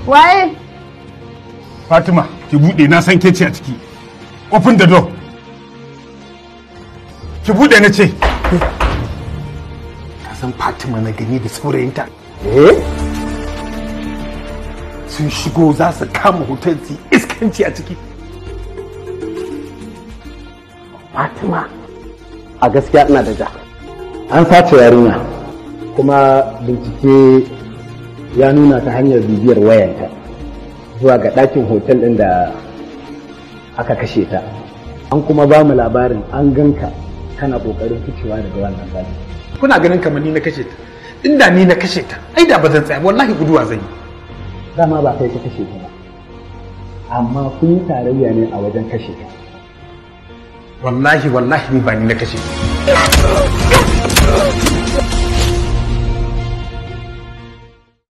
Waye? Fatima, ki bude, na san ke ce a ciki. Open the door. Ki bude na ce. Ka san Fatima na gani da saurayinta. Eh? Sun shigo za su kama hotel su iskanci a ciki. Fatima. A gaskiya ina da ja. An sace yarinya kuma bincike ya nuna ta hanyar bibiyar wayanta zuwa ga ɗakin hotel ɗin da aka kashe ta. An kuma ba mu labarin an ganka kana ƙoƙarin ficewa daga wannan ɗaki. Kuna ganin kamar ni na kashe ta. Inda ni na kashe ta, ai da ba zan tsaya, wallahi guduwa zan yi. Dama ba kai ka kashe ta ba, amma kun yi tarayya ne a wajen kashe ta. Wallahi wallahi ni ba ni na kashe ta.